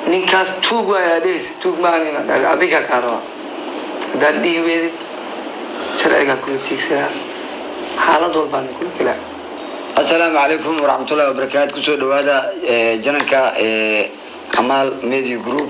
Ninkaas tuug waayaa dhehaysa, tuug maahan inaad dhahda adigaa kaa rabaa. Haddaad dhihi weydid, sharcigaa kula tiigsanaa, xaalad walbaana kula gelaa. Asalaamu calaykum waraxmatullahi wabarakaatu. Kusoo dhawaada channelka Amaal Media Group.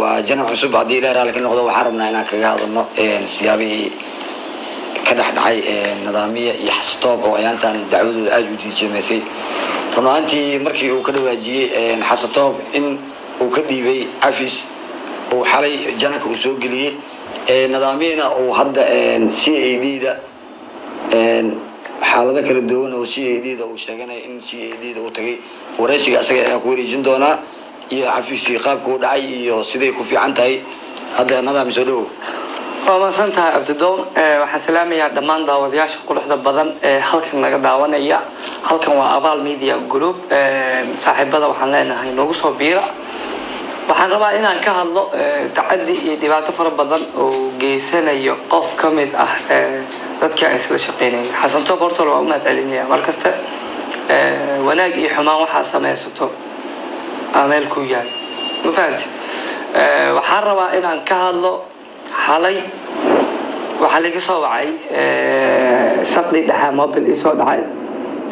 Waa channel cusub. Haddii Ilaah raalli ka noqdo, waxaan rabnaa inaan kaga hadalno siyaabihii ka dhex dhacay Nidaamiya iyo Xasatoob oo ayaantan dacwadooda aada u diijeemaysay. Run ahaantii, markii uu ka dhawaajiyey Xasatoob in uu ka dhiibay cafis uu xalay channelka uu soo geliyey, Nidaamiyana uu hadda CID da xaalado kala duwan oo CID da uu sheeganaya in CID da uu tagay, waraysiga asaga ayaan ku wareejin doonaa iyo cafiskii qaabka u dhacay iyo siday ku fiican tahay. Hadda Nadaami, soo dhawow. Waa mahadsan tahay, Cabdidoon. Waxaan salaamayaa dhammaan daawadayaasha quruxda badan ee halkan naga daawanaya. Halkan waa Abaal Media Group. Saaxiibada waxaan leenahay noogu soo biira. Waxaan rabaa inaan ka hadlo tacadi iyo dhibaato fara badan oo geysanayo qof ka mid ah dadkii aan isla shaqeynayay, Xasan Toob. Horta waa u mahad celinaya markasta. Wanaag iyo xumaan waxaa samaysato aa meel ku yaal, ma fahanti? Waxaan rabaa inaan ka hadlo xalay waxaa laga soo wacay saqdi dhexa, mobile ii soo dhacay,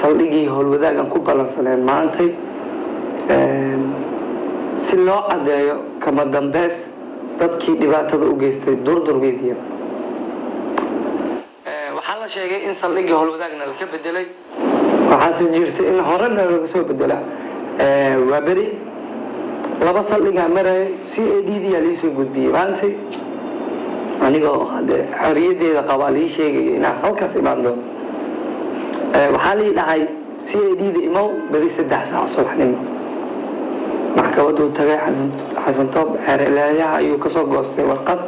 saldhigii howlwadaagan ku ballansaneen maantay si loo caddeeyo kama dambeys dadkii dhibaatada u geystay Durdur Media. Waxaa la sheegay in saldhigii howlwadaagna laka bedelay. Waxaase jirta in horena laga soo bedela. Waa beri laba saldhigaa maraya. CID d yaa liisoo gudbiyey maantay, anigoo hadee xoriyaddeeda qabaa lii sheegaya inaan halkaas imaan doono. Waxaa lii dhahay CID da imow beri 3 saac subaxnimo. Maxkamaduu tagay Xasan Toob, xeer ilaalyaha ayuu kasoo goostay warqad,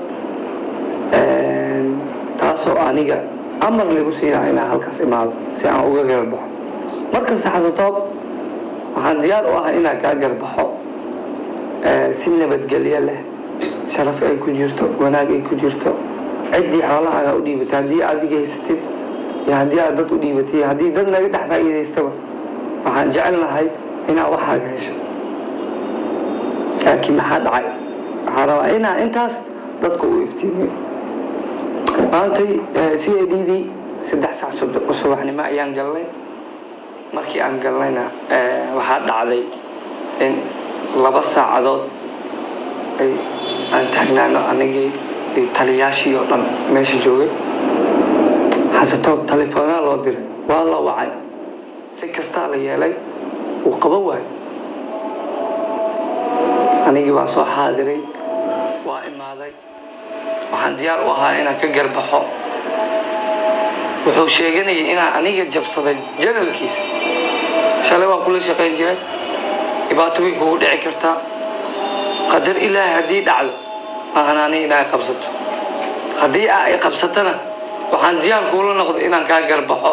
taasoo aniga amar lagu siinaa inaan halkaas imaado si aan uga garbaxo. Markasta, Xasan Toob, waxaan diyaar u ahay inaan kaa garbaxo si nabadgelyo leh, sharaf ay ku jirto, wanaag ay ku jirto. Ciddii xoolahaaga u dhiibatay, haddii adiga haysatid iyo haddii aad dad u dhiibatay iyo haddii dad naga dhex faa'iidaystaba, waxaan jecelnahay inaad waxaaga hesho. Laakiin maxaa dhacay? Waxaan rabaa inaa intaas dadka u iftiimiyo. Maantay CID dii 3 sac subaxnimo ayaan galnay. Markii aan galnayna, waxaa dhacday in 2 saacadood ay aan taagnaano, anigii iyo taliyaashii oo dhan meesha joogay. Xasatoob telefoonaa loo diray, waa la wacay, si kastaa la yeelay, wuu qaban waayo. Anigii waa soo xaadiray, waa imaaday. Waxaan diyaar u ahaa inaan ka garbaxo. Wuxuu sheeganayay inaan aniga jabsaday channelkiis. Shalay waan kula shaqayn jiray. Dhibaato way kugu dhici kartaa, qadar Ilaahay haddii dhacdo maahan aniga inaa qabsato. Haddii aa i qabsatana, waxaan diyaar kuula noqdo inaan kaa garbaxo.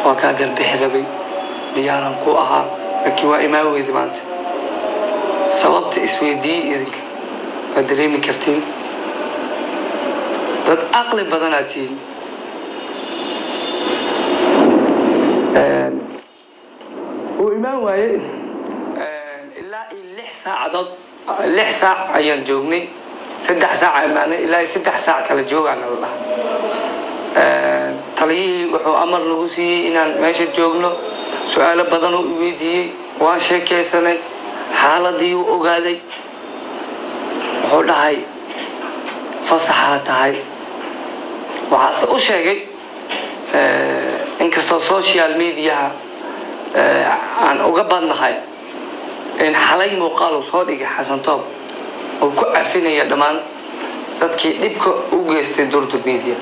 Waa kaa garbixi rabay, diyaaraan ku ahaa, laakiin waa imaan weyda maanta. Sababta isweydiiyey idinka waa dareemi kartiin, dad aqli badanaad tihiin. Wuu imaan waayey ilaa iyo 6 saacadood. 6 saac ayaan joognay. 3 saac imaanay, ilaa iyo 3 saac kala joogaana la dhaha. Taliyihii wuxuu amar nagu siiyey inaan meesha joogno. Su-aalo badan oo i weydiiyey, waan sheekaysanay, xaaladii uu ogaaday. Wuxuu dhahay fasaxaa tahay. Waxaase u sheegay, inkastoo social mediaha aan uga badnahay, in xalay muuqaal uu soo dhigay Xasan Toob oo ku cafinaya dhammaan dadkii dhibka u geystay Durdur Media.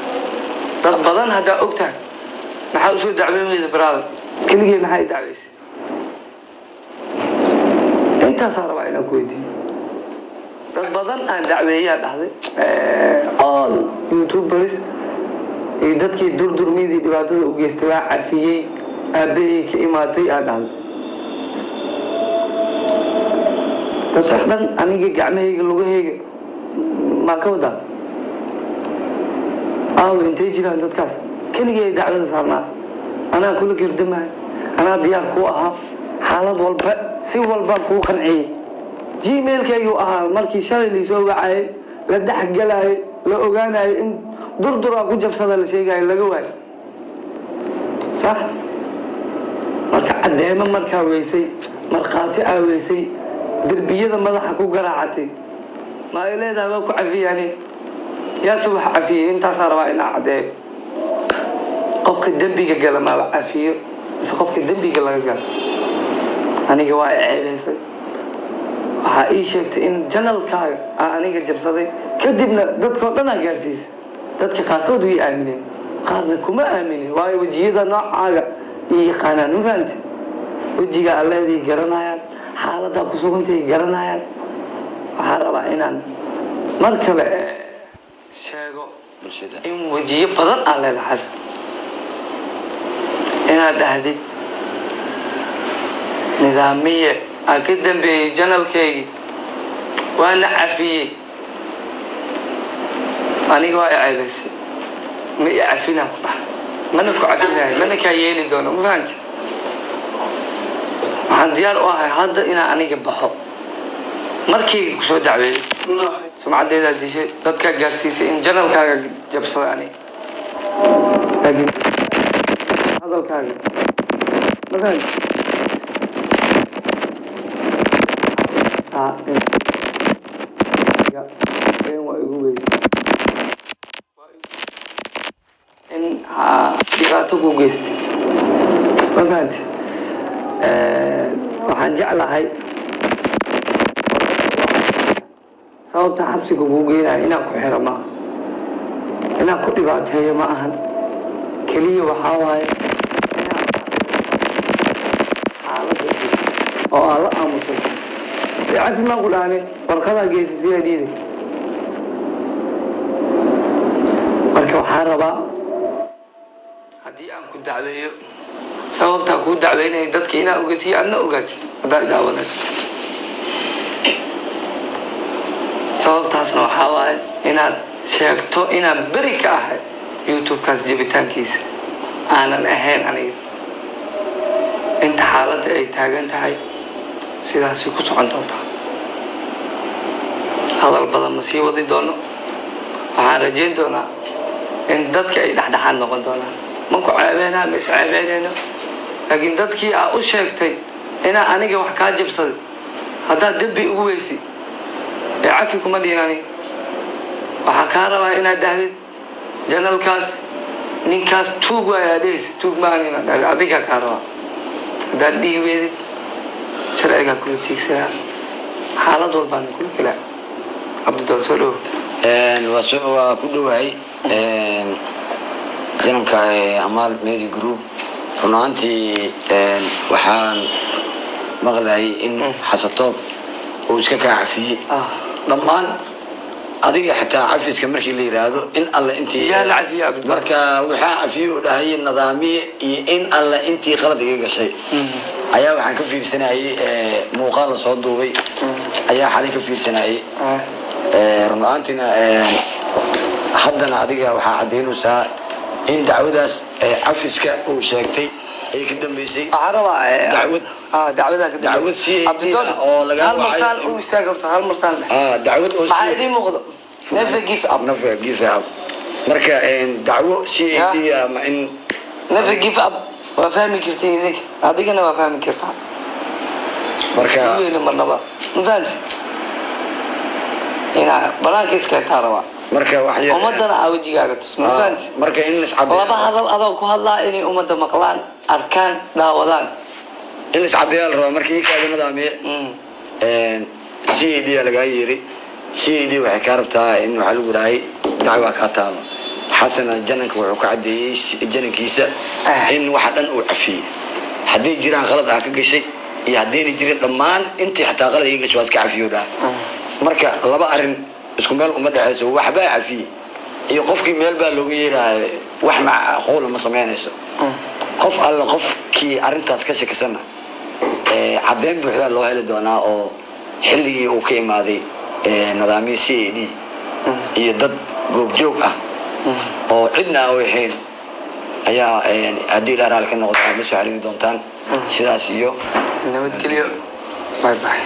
Dad badan haddaa og tahay, maxaa usoo dacweyn weyda, brother? Keligee maxaa i dacweysay? Intaasaa rabaa inaan ku weydiiyo. Dad badan aan dacweeyaa dhahday, all YouTubers iyo dadkii Durdur Media dhibaatada u geystay waa cafiyey, aabahey ka imaatay aa dhahday. Dadka dhan aniga gacmahayga lugahayga maa ka wadaa? Aawo, intay jiraan dadkaas? Keligay dacwada saarnaa, anaa kula gerdamahay, anaa diyaar kuu ahaa. Xaalad walba, si walbaan kuu qanciyey. Gmailkaygu ahaa markii shalay laisoo wacayay, la dhexgalayay, la ogaanayay in durduraa ku jabsada la sheegayo, laga waayo. Sax. Marka caddeemo markaa weysay, markhaati aa weysay, derbiyada madaxa ku garaacatay, ma ay leedahay waa ku cafiyani? Yaase wax cafiyey? Intaasaa rabaa inaa caddeeyo. Qofka dembiga gala maaba cafiyo, mise qofka dembiga laga galo? Aniga waa i ceebeysay. Waxaa ii sheegtay in channelkaaga aa aniga jabsaday, kadibna dadkao dhan aa gaarsiisay. Dadka qaarkood way aamineen, qaarna kuma aaminin, waayo wejiyada noocaaga iyo yaqaanaan. Ma fahamti? Wejiga alleeday garanayaan, xaaladaa ku sugantay garanayaan. Waxaan rabaa inaan mar kale sheego bulshada in wejiyo badan aa leedahay, Xasan. Inaad dhahdid nidaamiye aan ka dambeeyey channelkaygii waana cafiyey, aniga waa i ceebaysay. Ma i cafinaan ku dhahay, mana ku cafinayo, mana kaa yeeli doono. Ma fahamti? Waxaan diyaar u ahay hadda inaan aniga baxo, markayga kusoo dacweeyo. Sumcaddeedaa dishay, dadkaa gaarsiisay in channelkaaga jabsaday aniga, laakiin hadalkaaga, ma fahamti? Been waa igu weysay in dhibaato ku geystay. Ma fahamti? Waxaan jeclahay sababta xabsiga kuu geynayo inaan ku xiro maaha, inaan ku dhibaateeyo ma ahan. Keliya waxaa waaye inaan xaaladda jirto oo aan la aamusay. Cafi maan ku dhahani, warqadaa geysay sidaa dhiiday. Marka waxaan rabaa haddii aan ku dacweeyo, sababtaa kuu dacweynaya dadka inaa ogatiyo, adna ogaatid haddaa idaawanayso. Sababtaasna waxaa waaye inaad sheegto inaan beri ka ahay YouTube-kaas jebitaankiisa, aanan ahayn aniga. Inta xaaladda ay taagan tahay sidaasay ku socon doontaa. Hadal badan ma sii wadi doono. Waxaan rajayn doonaa in dadka ay dhexdhexaad noqon doonaan. Ma ku ceebeynaa, ma is ceebeynayno, laakiin dadkii aa u sheegtay inaa aniga wax kaa jabsaday, haddaad dembi ugu weysi ee cafi kuma dhihin aniga. Waxaa kaa rabaa inaad dhahdid channelkaas ninkaas tuug waayaa dhehaysa, tuug maahan inaad dhahdid adigaa kaa rabaa. Haddaad dhihi weydid, sharcigaa kula tiigsanaa, xaalad walbaana kula kelaa. Cabdidoon, soo dhowo. Waa ku dhowahay channelka Amaal Media Group. Run ahaantii waxaan maqlayay in Xasatoob uu iska kaa cafiyey dhammaan adiga, xitaa cafiska markii la yiraahdo in alle intii Yaa la cafiye, Cabdidoon? Marka waxaa cafiye uu dhahay nidaamiye iyo in alle intii qalad iga gashay ayaa waxaan ka fiirsanayay muuqaal lasoo duubay ayaa xalay ka fiirsanayay. Run ahaantiina haddana adiga waxaa caddaynaysaa in dacwadaas cafiska uu sheegtay ay ka dambeysay Waxaan rabaa dacwad. Dacwadaa ka Dacwad dambeysay. CID Cabdidoon, oo lagaa hal wacay. marsaan u istaag horta, hal marsaan dheh. Dacwad oo Maxaa idiin muuqdo? Never give up. Never give up. Marka dacwo CID ama in Never give up waa fahmi kartiin idinka, adigana waa fahmi kartaa. Marka weyne marnaba, ma fahanti? Inaa banaanka iskeentaa rabaa. Marka wax yar Ummadana aa wejigaaga tus, ma fahanti? Marka in la iscadeeyo. Laba hadal adoo ku hadlaa inay ummadda maqlaan, arkaan, daawadaan. In la iscadeeyaa la rabaa. Marka ii kaada nidaamiye, CID aa lagaa yeeray. CID waxay kaa rabtaa in waxaa lagu dhahay dacwaa kaa taalo. Xasana channelka wuxuu ka caddeeyey channelkiisa in waxa dhan uu cafiyey, hadday jiraan qalad ah ka gashay iyo haddayna jirin, dhammaan intii xataa qalad iga gashay waa iska cafiyo dhaha. Marka laba arrin isku meel uma dhexeyso. Waxbaa cafiyey iyo qofkii meel baa looga yeeraayo, wax macquula ma samaynayso. Qof alle qofkii arrintaas ka shakisana caddeyn buuxdaa loo heli doonaa oo xilligii uu ka imaaday nidaamyo CID iyo dad goobjoog ah oo cidna aan weexayn. Ayaa haddii Ilaah raalli ka noqdo aad la soo xiriiri doontaan. Sidaas iyo nabadgelyo, bye bye.